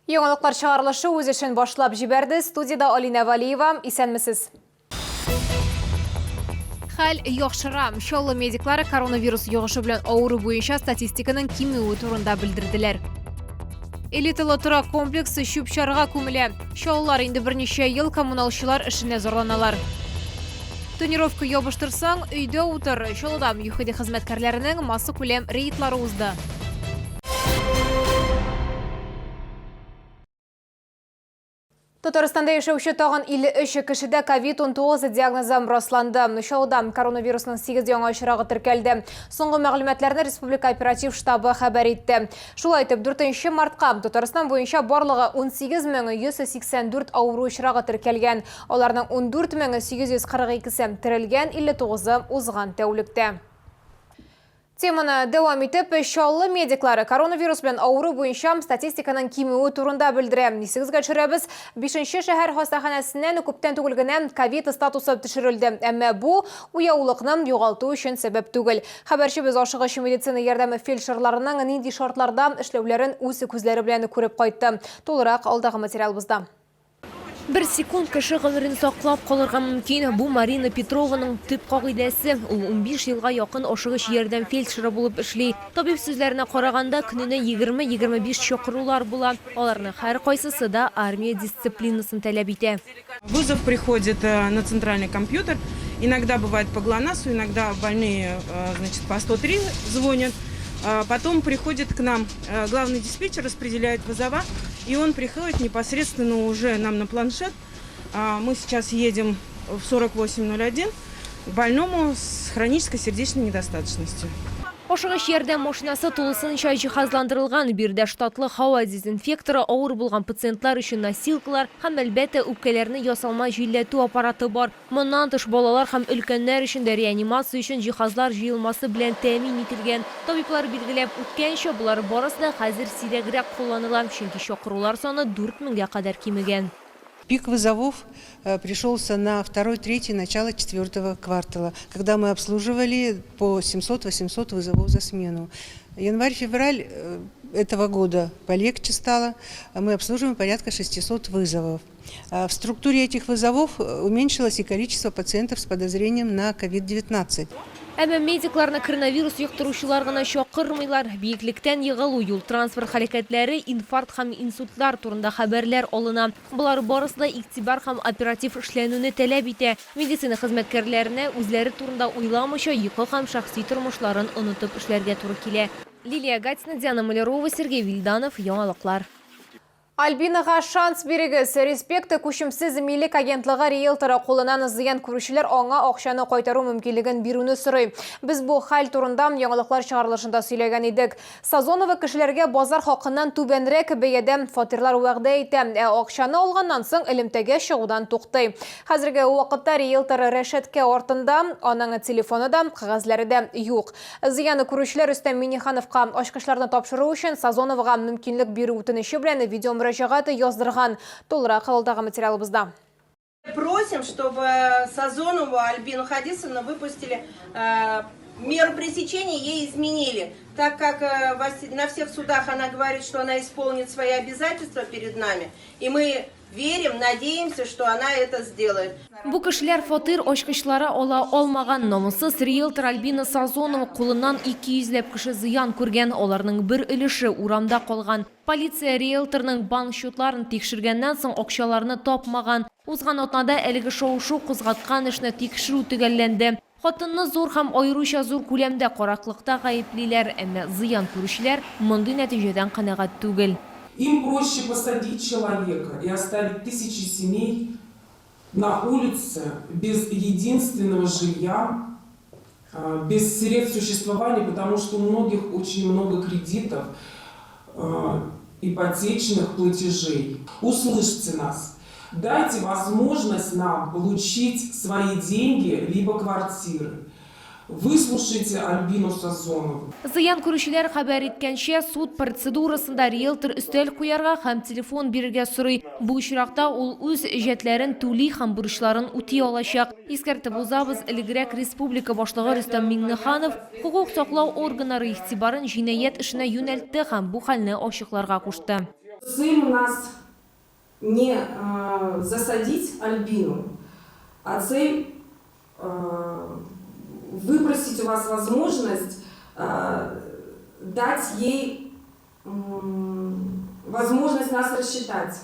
Яңалыклар чыгарылышы үз эшен башлап җибәрде. Студиядә Алинә Валиева. Исәнмесез. Хәл яхшыра. Чаллы медиклары коронавирус йогышы белән авыру буенча статистиканың кимүе турында белдерделәр. Элиталы торак комплексы чүп-чарга күмелә. Чаллылар инде берничә ел коммуналчылар эшенә зарланалар. Тонировка ябыштырсаң, өйдә утыр. Чаллыда ЮХИДИ хезмәткәрләренең массакүләм рейдлары узды. Татарстанда яшәүче тагын 53 кешедә ковид-19 диагнозы расланды. Чаллыда коронавирусның 8 яңа очрагы теркәлде. Соңгы мәгълүматларны Республика оператив штабы хәбәр итте. Шулай итеп, 4 мартка Татарстан буенча барлыгы 18184 авыру очрагы теркәлгән. Аларның 14842-се терелгән, 59-ы узган тәүлектә. Теманы дәвам итеп, Чаллы медиклары коронавирус белән авыру буенча статистиканың кимүе турында белдерә. Исегезгә төшерәбез, 5 шәһәр хастаханәсеннән күптән түгел генә ковид статусы төшерелде. Әмма бу уяулыкны югалту өчен сәбәп түгел. Хәбәрчебез ашыгыч медицина ярдәме фельдшерларының нинди шартларда эшләүләрен үз күзләре белән күреп кайтты. Тулырак алдагы материалыбызда. Бер секунд кеше гомерен саклап калырга мөмкин. Бу Марина Петрованың төп кагыйдәсе. Ул 15 елга якын ашыгыч ярдәм фельдшеры булып эшли. Табиб сүзләренә караганда, көненә 20-25 чакырулар була. Аларның һәркайсысы да армия дисциплинасын таләп итә. Вызов приходит э, на центральный компьютер. Иногда бывает по ГЛОНАССу, иногда больные э, значит, по 103 звонят. Потом приходит к нам э, главный диспетчер, распределяет вызова. И он приходит непосредственно уже нам на планшет. Мы сейчас едем в 48.01 к больному с хронической сердечной недостаточностью. Ашыгыч ярдәм машинасы тулысынча җиһазландырылган. Биредә штатлы һава дезинфекторы, авыр булган пациентлар өчен носилкалар һәм, әлбәттә, үпкәләрне ясалма җилләтү аппараты бар. Моннан тыш, балалар һәм өлкәннәр өчен дә реанимация өчен җиһазлар җыелмасы белән тәэмин ителгән. Табиблар билгеләп үткәнчә, болар барысы да хәзер сирәгрәк кулланыла, чөнки чакырулар саны дүрт меңгә кадәр кимегән. Пик вызовов пришелся на второй, третий, начало четвертого квартала, когда мы обслуживали по 700-800 вызовов за смену. Январь-февраль этого года полегче стало, мы обслуживаем порядка 600 вызовов. В структуре этих вызовов уменьшилось и количество пациентов с подозрением на COVID-19. Әмма медикларны коронавирус йоктыручылар гына чакырмыйлар. Биеклектән егылу, юл-транспорт һәлакәтләре, инфаркт һәм инсультлар турында хәбәрләр алына. Болар барысы да игътибар һәм оператив эшләнүне таләп итә. Медицина хезмәткәрләренә үзләре турында уйламыйча, йокы һәм шәхси тормышларын онытып эшләргә туры килә. Лилия Гатина, Диана Малярова, Сергей Вильданов, Яңалыклар. Альбинага шанс бирегез! Респекта күчемсез милек агентлыгы риэлторы кулыннан зыян күрүчеләр аңа акчаны кайтару мөмкинлеген бирүне сорый. Без бу хәл турында яңалыклар чыгарылышында сөйләгән идек. Сазонова кешеләргә базар хакыннан түбәнрәк бәядә фатирлар вәгъдә итә, ә акчаны алганнан соң элемтәгә чыгудан туктый. Хәзерге вакытта риэлтор рәшәткә артында, аның телефоны да, кәгазьләре дә юк. Зыяны күрүчеләр Рөстәм Миңнехановка ачкычларны тапшыру өчен Сазоновага мөмкинлек бирү үтенече белән видеомөрәҗәгать яздырган. Тулырак алдагы материалыбызда. Просим, чтобы Сазонову Альбину Хадисовну выпустили, э, меру пресечения ей изменили, так как э, на всех судах она говорит, что она исполнит свои обязательства перед нами, и мы Верим, надеемся, что она это сделает. Бу кешеләр фатир ачкычлары ала алмаган. Намуссыз риэлтор Альбина Сазонова кулыннан 200 ләп кеше зыян күргән, аларның бер өлеше урамда калган. Полиция риэлторның банк счетларын тикшергәннән соң акчаларны тапмаган. Узган атнада әлеге шау-шу кузгаткан эшне тикшерү төгәлләнде. Хатынны зур һәм аеруча зур күләмдә караклыкта гаеплиләр, әмма зыян күрүчеләр мондый нәтиҗәдән канәгать түгел. Им проще посадить человека и оставить тысячи семей на улице без единственного жилья, без средств существования, потому что у многих очень много кредитов, ипотечных платежей. Услышьте нас! Дайте возможность нам получить свои деньги либо квартиры. Выслушайте Альбину Сазонову. Зыян күрүчеләр хәбәр иткәнчә, суд процедурасында риэлтор өстәл куярга һәм телефон бирергә сорый. Бу очракта ул үз җәтләрен түли һәм бурычларын үти алачак. Искәртеп узабыз, элегрәк республика Башлыгы Рөстәм Миңнеханов хокук саклау органнары игътибарын җинаять эшенә юнәлтте һәм бу хәлне ачыкларга кушты. Цель у нас не засадить Альбину, а цель выпросить у вас возможность дать ей возможность нас рассчитать,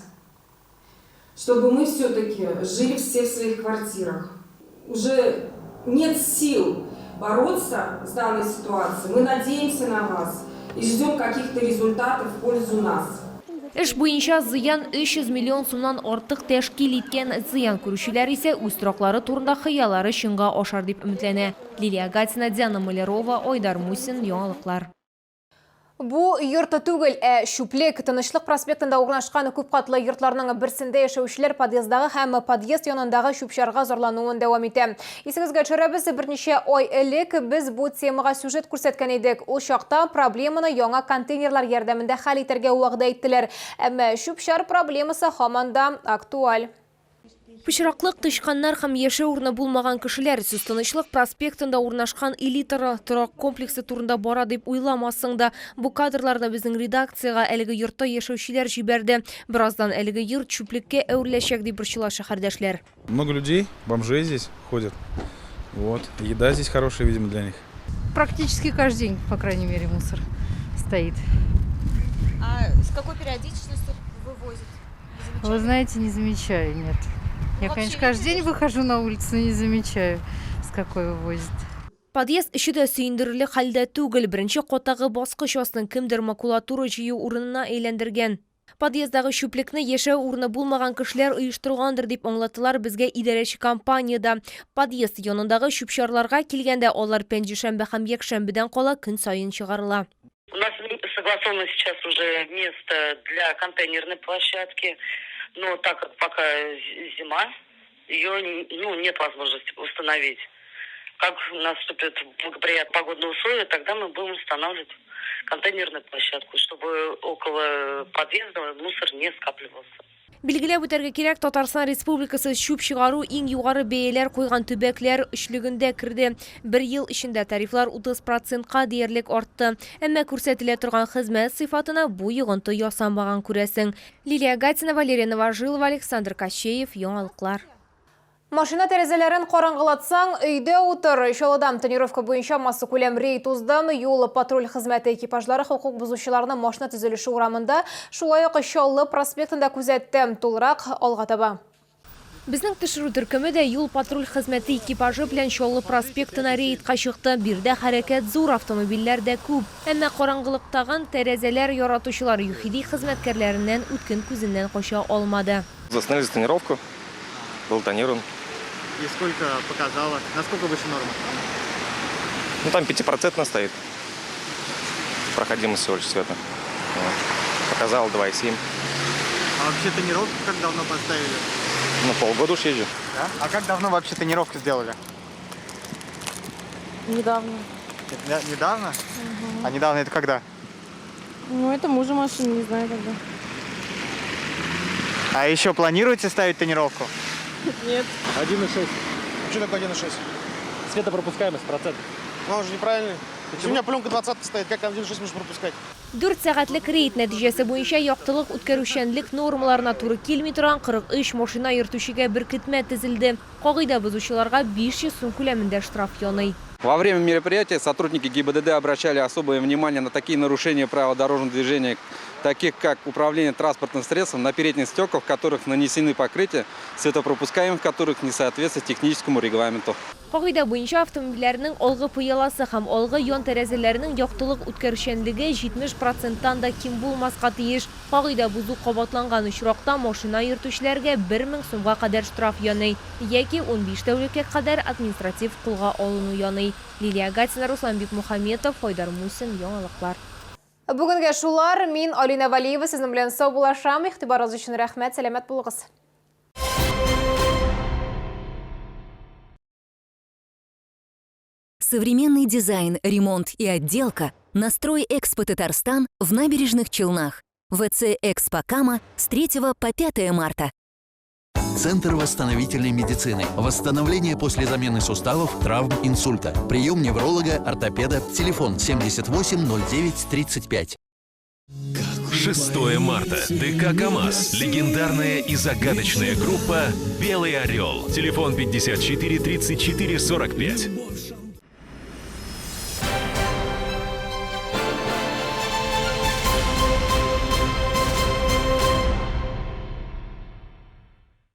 чтобы мы все-таки жили все в своих квартирах. Уже нет сил бороться с данной ситуацией. Мы надеемся на вас и ждем каких-то результатов в пользу нас. Эш буенча зыян 300 миллион сумнан артык тәшкил иткән. Зыян күрүчеләр исә үз тораклары турында хыяллары чынга ашар дип өметләнә. Лилия Гатина, Диана Малярова, Айдар Мусин, Яңалыклар. Бу йорт түгел, ә чүплек. Тынычлык проспектында урнашкан күпкатлы йортларның берсендә яшәүчеләр подъездагы һәм подъезд янындагы чүп-чарга зарлануын дәвам итә. Исегезгә төшерәбез, берничә ай элек без бу темага сюжет күрсәткән идек. Ул чакта проблеманы яңа контейнерлар ярдәмендә хәл итәргә вәгъдә иттеләр. Әмма чүп-чар проблемасы һаман да актуаль. Пычраклык, тычканнар һәм яшәү урыны булмаган кешеләр. Сүз Тынычлык проспектында урнашкан Элитара торак комплексы турында бара дип уйламассың да. Бу кадрларны безнең редакциягә әлеге йортта яшәүчеләр җибәрде. Бераздан әлеге йорт чүплеккә әвереләчәк дип борчыла шәһәрдәшләр. Много людей, бомжей здесь ходят. Вот. Еда здесь хорошая, видимо, для них. Практически каждый день, по крайней мере, мусор стоит. А с какой периодичностью вывозят? Вы знаете, не замечаю, нет. Я, Вообще конечно, не каждый день видишь? Выхожу на улицу, но не замечаю, с какой вывозят. Подъезд эче дә сөендерерлек хәлдә түгел. Беренче каттагы баскыч астын кемдер макулатура җыю урынына әйләндергән. Подъездагы чүплекне яшәү урыны булмаган кешеләр оештыргандыр дип аңлаттылар безгә идарәче компаниядә. Подъезд янындагы чүп-чарларга килгәндә, алар пәнҗешәмбе һәм якшәмбедән кала көн саен чыгарыла. У нас согласовано сейчас уже место для контейнерной площадки, но так как пока зима, ее, ну, нет возможности установить. Как наступят благоприятные погодные условия, тогда мы будем устанавливать контейнерную площадку, чтобы около подъезда мусор не скапливался. Билгеләп үтәргә кирәк, Татарстан Республикасы чүп чыгару иң югары бәяләр куйган төбәкләр өчлегендә керде. Бер ел эчендә тарифлар 30 процентка диярлек артты. Әмма күрсәтелә торган хезмәт сыйфатына бу йогынты ясамаган, күрәсең. Лилия Гатина, Валерия Новожилова, Александр Кощеев, Яңалыклар. Машина тәрәзәләрен караңгылатсаң, өйдә утыр. Чаллыда тонировка буенча массакүләм рейд узды. Юл патруль хезмәте экипажлары хокук бозучыларны Машина төзелеше урамында, шулай ук Чаллы проспектында күзәтте. Тулырак алга таба. Безнең төшерү төркеме дә юл патруль хезмәте экипажы белән Чаллы проспектына рейдка чыкты. Биредә хәрәкәт зур, автомобильләр дә күп. Әмма караңгылыктагын тәрәзәләр яратучылар ЮХИДИ хезмәткәрләреннән үткен күзеннән кача алмады. Установили тонировку, был тонирован. И сколько показало? Насколько выше нормы? Ну, там 5% стоит. Проходимость всего лишь света. Вот. Показал 2,7. А вообще тонировку как давно поставили? Ну, полгода уж езжу. Да? А как давно вообще тонировку сделали? Недавно. Недавно? А недавно это когда? Ну, это мужа машина, не знаю когда. А еще планируете ставить тонировку? Нет. 1,6. Что такое 1,6? Светопропускаемость, процент. Ну, он же неправильный. Если у меня пленка 20 стоит, как 1,6 можно пропускать? 4 сәгатьлек рейд нәтиҗәсе буенча яктылык үткәрүчәнлек нормаларына туры килми торган 43 машина йөртүчегә беркетмә төзелде. Кагыйдә бозучыларга 500 сум күләмендә штраф яный. Во время мероприятия сотрудники ГИБДД обращали особое внимание на такие нарушения правил дорожного движения, таких как управление транспортным средством на передних стеклах, в которых нанесены покрытия, светопропускаемых которых не соответствует техническому регламенту. Кагыйдә буенча автомобильләрнең алгы пыяласы һәм алгы ян тәрәзәләренең яктылык үткәрүчәнлеге 70 проценттан да ким булмаска тиеш. Кагыйдә бозу кабатланган очракта машина йөртүчеләргә 1000 сумга кадәр штраф яный яки 15 тәүлеккә кадәр административ кулга алыну яный. Лилия Гатина, Руслан Бикмухаметов, Айдар Мусин, Яңалыклар. Бүгенгә шулар. Мин Алина Валиева сезнең белән саубуллашам. Игътибарыгыз өчен рәхмәт. Сәламәт булыгыз. Современный дизайн, ремонт и отделка на Строй Экспо Татарстан в Набережных Челнах. ВЦ Экспо Кама с 3 по 5 марта. Центр восстановительной медицины. Восстановление после замены суставов, травм, инсульта. Прием невролога, ортопеда. Телефон 78 09 35. 6 марта. ДК КамАЗ. Легендарная и загадочная группа «Белый орел». Телефон 54 34 45.